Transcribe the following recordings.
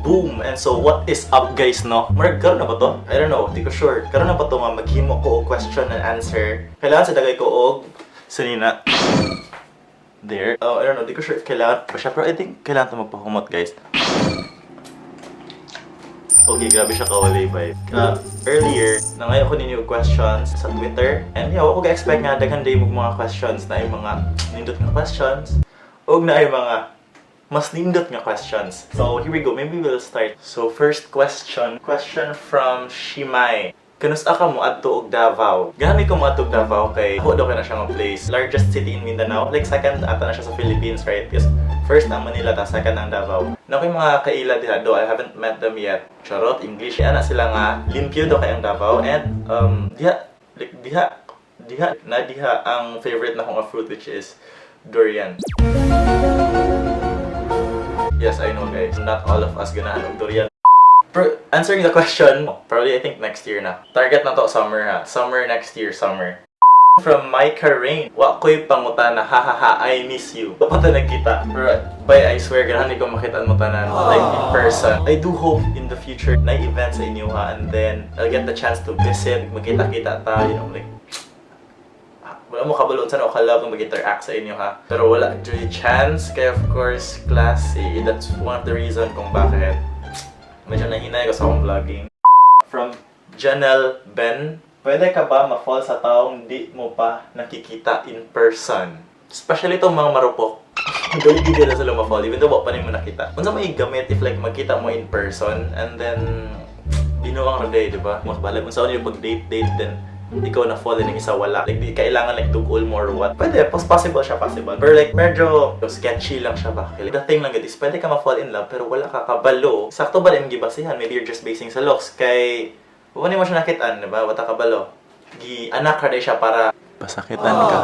Boom! And so, what is up, guys, no? Murag, karon na ba to? I don't know, di ko sure. Karon na ba to nga maghimo ko og question and answer? Kailangan sa dagay ko og sanina. There. Oh, I don't know, di ko sure if kailangan pa siya. Pero I think kailangan to magpahumot, guys. Okay, grabe siya kawalay vibe. Earlier, nangayo ko ninyo og questions sa Twitter. And yeah, wa ko ga-expect nga daghan day mo mga questions na ay mga nindot nga questions ug na ay mga mas nindot nga questions. So, here we go. Maybe we'll start. So, first question. Question from Shimai. Kanus-a ka mo adto og Davao? Gami ko mo adto og Davao kay ako daw kay na siya nga place. Largest city in Mindanao. Like second ata na siya sa Philippines, right? Because first ang Manila, ta second ang Davao. Na ako'y mga kaila diha do, I haven't met them yet. Charot, English. Ana sila nga limpyo daw kay ang Davao and diha like diha diha na diha ang favorite na akong fruit, which is durian. Yes, I know, guys. Not all of us ganahan og durian. Pero answering the question, probably I think next year na. Target na to summer ha. Summer next year, summer. From Micah Rain, "Wa ko'y pangutana, hahaha, I miss you." Wa pa ta nagkita. Pero, bay, I swear, ganahan ko makita mo tanan, like in person. I do hope in the future na event sa inyo ha, and then I'll get the chance to visit, magkita-kita ta, like, wala mo kabalo sa ako ka-love ng mag-interact sa inyo ha. Pero wala juy chance, kaya of course, class, eh, that's one of the reason kung bakit medyo nahinay ko sa akong vlogging. From Janelle Ben, "Pwede ka ba ma-fall sa taong di mo pa nakikita in person?" Especially itong mga marupok. Dali gid na sila ma-fall, even though wa pa nimo nakita. Unsa may gamit if like magkita mo in person and then binuang ra day, di ba? Mas balag unsa niyo pag date date, then ikaw na fall and yung isa wala. Like, di kailangan like dugol mo or what. Pwede, possible siya, possible. Pero like, medyo sketchy lang siya ba? Like, the thing lang is, pwede ka ma-fall in love, pero wala ka kabalo. Sakto ba yung gibasihan? Maybe you're just basing sa looks. Kay, wala mo siya nakitaan, di ba? Wala kabalo. Gi, anak ka siya para pasakitan ka.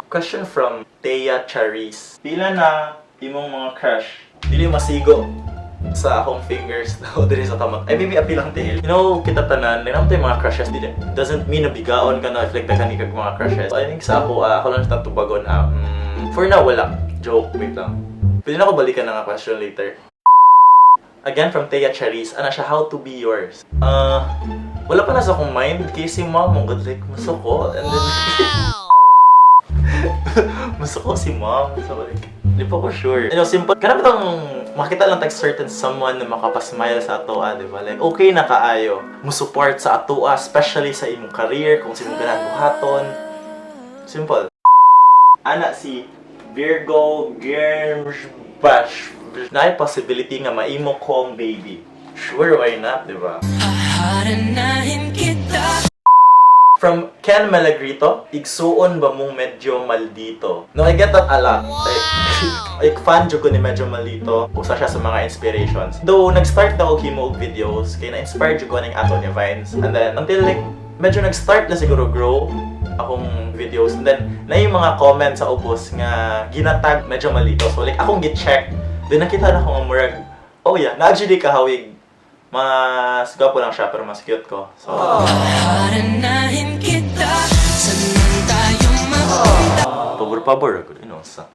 Question from Thea Charis. "Pila na imong mga crush?" Dili masigo sa akong fingers na diri sa kamot. Ay, maybe apil lang tiil. Kita tanan, like, naman mga crushes, dili, doesn't mean na bigaon ka na if like daghan kag mga crushes. I think sa ako, ako lang sa tubagon, for now, wala. Joke, wait lang. Pwede na ako balikan na nga question later. Again, from Thea Charis, ana siya, "How to be yours?" Wala pa na sa akong mind, kay si mom, good, like, masuko, and then, masuko si mom. So, like, di pa ko sure. Simple. Kana bitong makita lang tag certain someone na makapasmile sa ato, ah, di ba? Like, okay na kaayo. Mo-support sa ato, ah, especially sa imong career, kung sino ganahan buhaton. Simple. Ana si Virgo Bash. "Naay possibility nga maimo kong baby?" Sure, why not, di ba? Haharanahin kita. From Ken Malagrito, "Igsuon ba mong Medyo Maldito?" No, I get that a lot. Like fan jud ko ni Medyo Maldito. Usa siya sa mga inspirations. Though, nag-start na ako himo og videos, kay na-inspired jud ko ning ato ni Vines. And then, until like, medyo nag-start na siguro grow akong videos. And then, na yung mga comments sa ubos nga ginatag Medyo Maldito. So like, akong gi-check. Then nakita na ko nga murag, oh yeah, na-actually kahawig. Mas gwapo lang siya, pero mas cute ko. So, Haharanahin kita. Saan man tayo mapunta. Pabor-pabor ako din sa.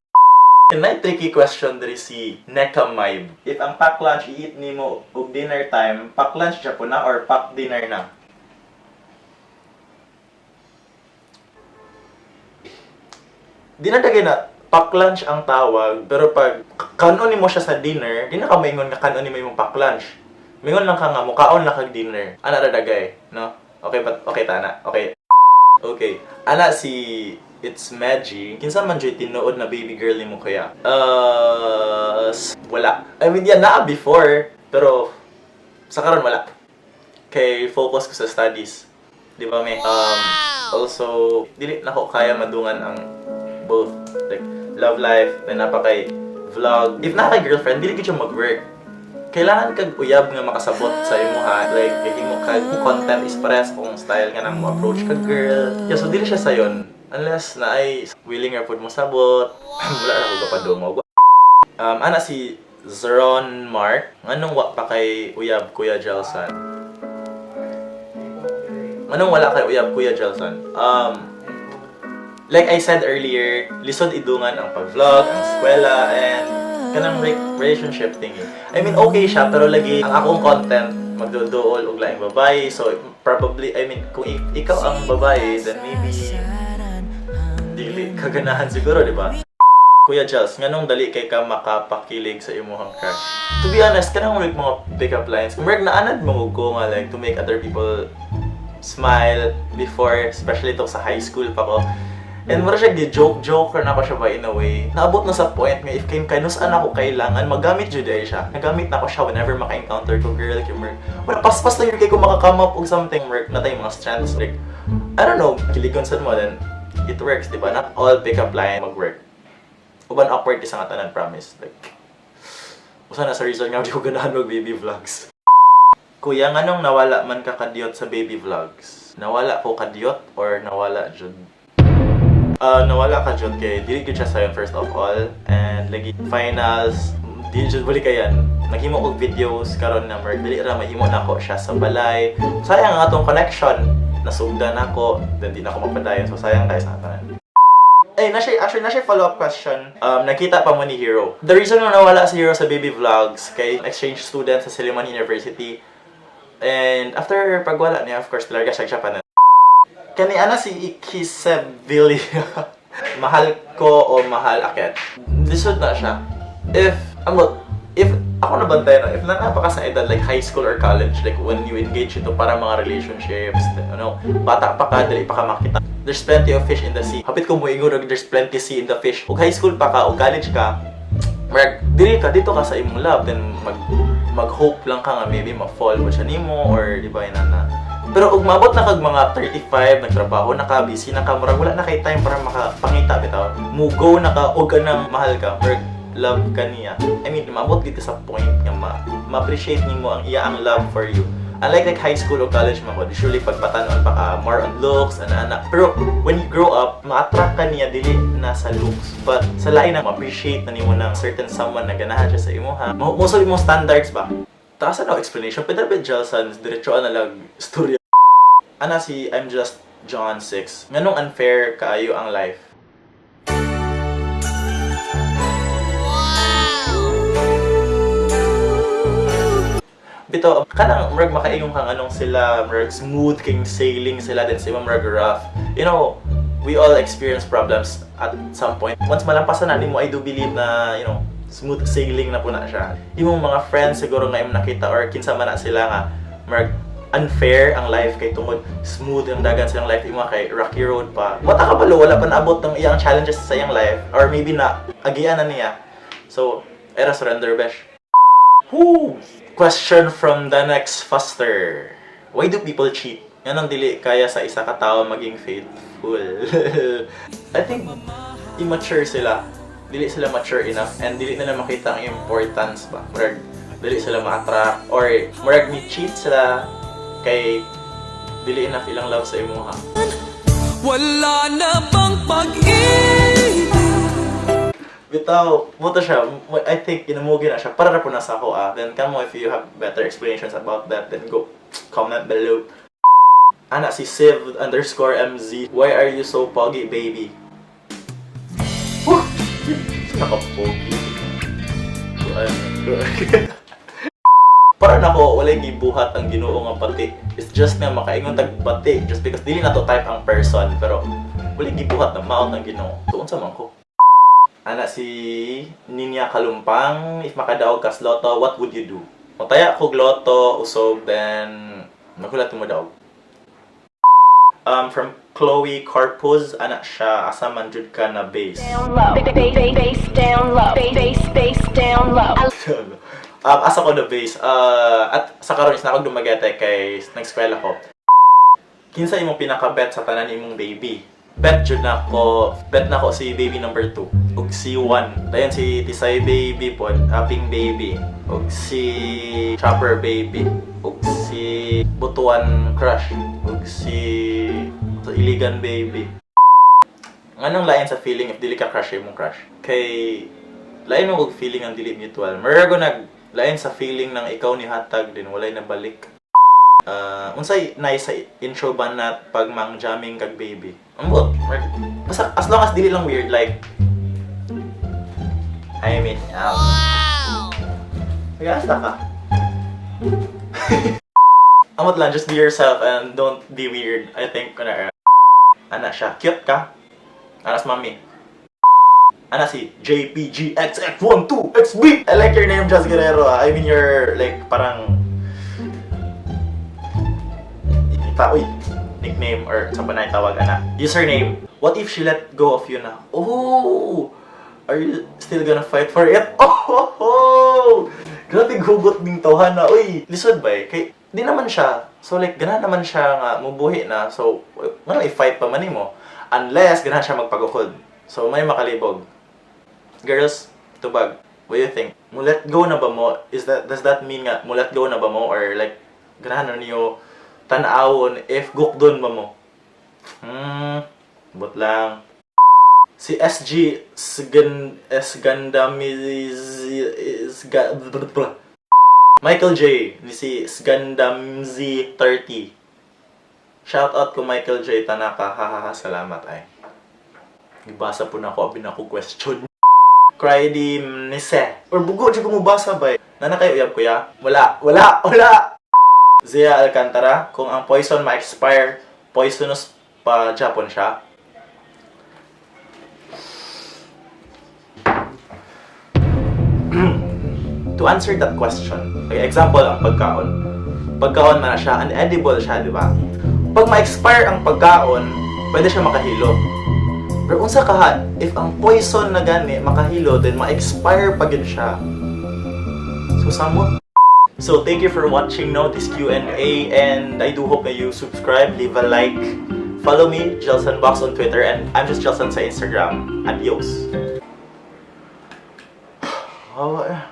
And tricky question diri si Neka Maib. "If ang pack lunch i-eat nimo og dinner time, pack lunch siya po na or pack dinner na?" Di na dagay na pack lunch ang tawag, pero pag kanon nimo siya sa dinner, di na ka maingon nga kanon nimo imong pack lunch. Mingon lang ka nga mukaon lang kag dinner. Ana ra dagay, no? Okay ba? Okay ta na. Okay. Okay. Ana si It's Maggie. "Kinsa man jud tinuod na baby girl nimo kaya?" Wala. I mean, yeah, naa before, pero sa karon wala. Kay focus ko sa studies. Di ba, me? Also, dili na ko kaya madungan ang both like love life na napakay vlog. If naa kay girlfriend, dili gid siya mag-work. Kailangan kag uyab nga makasabot sa imo ha. Like, himo kag content is parehas kung style nga nang mo approach kag girl. Yeah, so dili siya sayon. Unless na ay willing ra pud mo sabot. Wala na ko kapadungog. Ana si Zeron Mark, "Nganong wa pa kay uyab, Kuya Jelson?" Anong wala kay uyab, Kuya Jelson? Like I said earlier, lisod idungan ang pag-vlog, ang eskwela, and Kanang like, relationship thingy. I mean, okay siya, pero lagi, ang akong content, magduduol og laing babae. So, probably, I mean, kung ikaw ang babae, then maybe, dili ka ganahan siguro, di ba? Kuya Jels, nganong dali kay ka makapakilig sa imuhang crush? To be honest, kanang like mga pick-up lines, murag naanad mo ko nga like to make other people smile before, especially to sa high school pa ko. And mura siya gi-joke-joke na ako siya ba in a way. Naabot na sa point nga if kay kanus-an ako kailangan, magamit jud ay siya. Nagamit na ako siya whenever maka-encounter ko girl, kay murag, wala, paspas lang yun kay ko maka-come up og something, work na tayo mga strengths. Like, I don't know, kiligon sad mo, then it works, di ba? Not all pick-up line mag-work. Uban awkward isa nga tanan, promise. Like, usa na sa reason nga di ko ganahan mag baby vlogs. Kuya, nganong nawala man ka kadiyot sa baby vlogs? Nawala ko kadiyot or nawala jud? Nawala ka jud kay dili gyud siya sayon, first of all, and lagi finals, di jud bali kayan. Naghimo og videos karon na murag dili ra mahimo nako siya sa balay. Sayang ang atong connection, nasugdan ako, then di na ako magpadayon, so sayang kay sa tanan. Ay, na siya, actually, na siya follow-up question. Nakita pa mo ni Hero. The reason nga nawala si Hero sa baby vlogs, kay exchange student sa Silliman University. And after pagwala niya, of course, talaga siya Japan. Kani ana si Ikisevilla. Mahal ko o mahal akit? Lisod na siya. If, amot, if ako nabantay no, if naa pa ka sa edad like high school or college, like when you engage ito para mga relationships, ano, bata pa ka, dali pa ka makita. There's plenty of fish in the sea. Hapit ko moingon og there's plenty sea in the fish. Ug high school pa ka o college ka, murag dili ka dito ka sa imong love, then mag hope lang ka nga maybe ma-fall mo siya nimo or di ba na. Pero ug maabot na kag mga 35, nagtrabaho na ka, busy na ka, murag wala na kay time para makapangita bitaw. Mu go na ka og kanang mahal ka or love ka niya. I mean, maabot gid ka sa point nga ma-appreciate nimo ang iya ang love for you. Unlike like high school or college man ko, usually pagpatanon pa ka, more on looks, ana-ana. Pero when you grow up, ma-attract ka niya dili na sa looks, but sa lain na ma-appreciate na nimo ng certain someone na ganahan siya sa imo ha. Mo sa imong standards ba? Taas na explanation. Pwede ba Jelson, diretso na lang storya. Ana si I'm Just John 6. Nganong unfair kaayo ang life? Bitaw, kanang murag makaingon kang anong sila, murag smooth king sailing sila, then sa iba murag rough. We all experience problems at some point. Once malampasan na nimo, I do believe na, smooth sailing na po na siya. Imong mga friends siguro nga imong nakita or kinsa man na sila nga murag unfair ang life kay tungod smooth ang dagan silang life, imo kay rocky road pa. Wala ka balo, wala pa naabot ng iyang challenges sa iyang life or maybe na agian na niya. So, era surrender besh. Whoo! Question from the next Foster. Why do people cheat? Nganong dili kaya sa isa ka tawo maging faithful? I think immature sila. Dili sila mature enough and dili nila makita ang importance ba. Murag dili sila ma-attract or murag ni cheat sila kay dili enough ilang love sa imuha. Wala na bang pag-ibig? Bitaw, mo to siya. I think inamugi na siya. Para ra po na sa ako ah. Then kamo, if you have better explanations about that, then go comment below. Ana si Civ_MZ. Why are you so pogi, baby? Woo! Nakapogi. Kuan. Para nako, walay gibuhat ang Ginoo nga bati. It's just nga makaingon tag bati just because dili na to type ang person, pero walay gibuhat na maot ang Ginoo. So unsa man ko? Ana si Ninya Kalumpang, if makadaog kas lotto, what would you do? Mutaya kog lotto, usob, then magulat mo daog. From Chloe Corpus, ana siya, asa man jud ka na base? Down low. Bass, bass, bass down low. Bass, bass, bass down low. Asa ko na base? At sa karon is na ako Dumaguete kay nag-eskwela ko. Kinsa imong pinaka-bet sa tanan imong baby? Bet jud na ko, bet na ko si baby number 2 ug si 1. Dayon si Tisay baby pod, Aping baby, ug si Chopper baby, ug si Butuan crush, ug si Iligan baby. Nganong lain sa feeling if dili ka crush imong crush? Kay lain mo og feeling ang dili mutual. Murago nag lain sa feeling ng ikaw ni hatag din walay nabalik. Unsay nice sa intro ba na pag mang jamming kag baby? Ambot. Basta as long as dili lang weird, like I mean, wow! Nag-aasta ka. Amot lang, just be yourself and don't be weird. I think, kuna, ana siya. Cute ka. Ana si mami. Ana si JPGXX12XB! I like your name, Just Guerrero, ah. I mean, your, like, parang pa, uy, nickname or sa panay tawag ana. Username. What if she let go of you na? Oh! Are you still gonna fight for it? Oh! Ho, ho! Grabe hugot ning tawhan na. Uy, lisod ba eh? Kay, di naman siya. So like, ganahan naman siya nga mubuhi na. So, ngano i-fight pa man nimo? Unless, ganahan siya magpagukod. So, may makalibog. Girls, tubag. What do you think? Mo let go na ba mo? Does that mean nga mo let go na ba mo or like ganahan na niyo tan-awon if gukdon ba mo? But lang. Si SG Sgan Sgandami Sga, Michael J ni si Sgandamzi 30. Shout out ko Michael J Tanaka. Hahaha, salamat ay. Gibasa po na ako abi na ko question. Crydy Nise. Or bugo jud ko mobasa ba. Nana kayo uyab, kuya? Wala, wala, wala. Zia Alcantara, kung ang poison ma-expire, poisonous pa gyapon siya. To answer that question, okay, example ang pagkaon. Pagkaon man na siya, unedible siya, di ba? Pag ma-expire ang pagkaon, pwede siya makahilo. Pero unsa kaha, if ang poison na gani makahilo, then ma-expire pa gyud siya. So samot. So thank you for watching, no, this Q&A, and I do hope that you subscribe, leave a like, follow me, Jelson Box on Twitter, and I'm just Jelson sa Instagram. Adios. Oh, eh.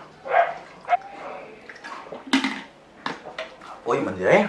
Uy, man eh.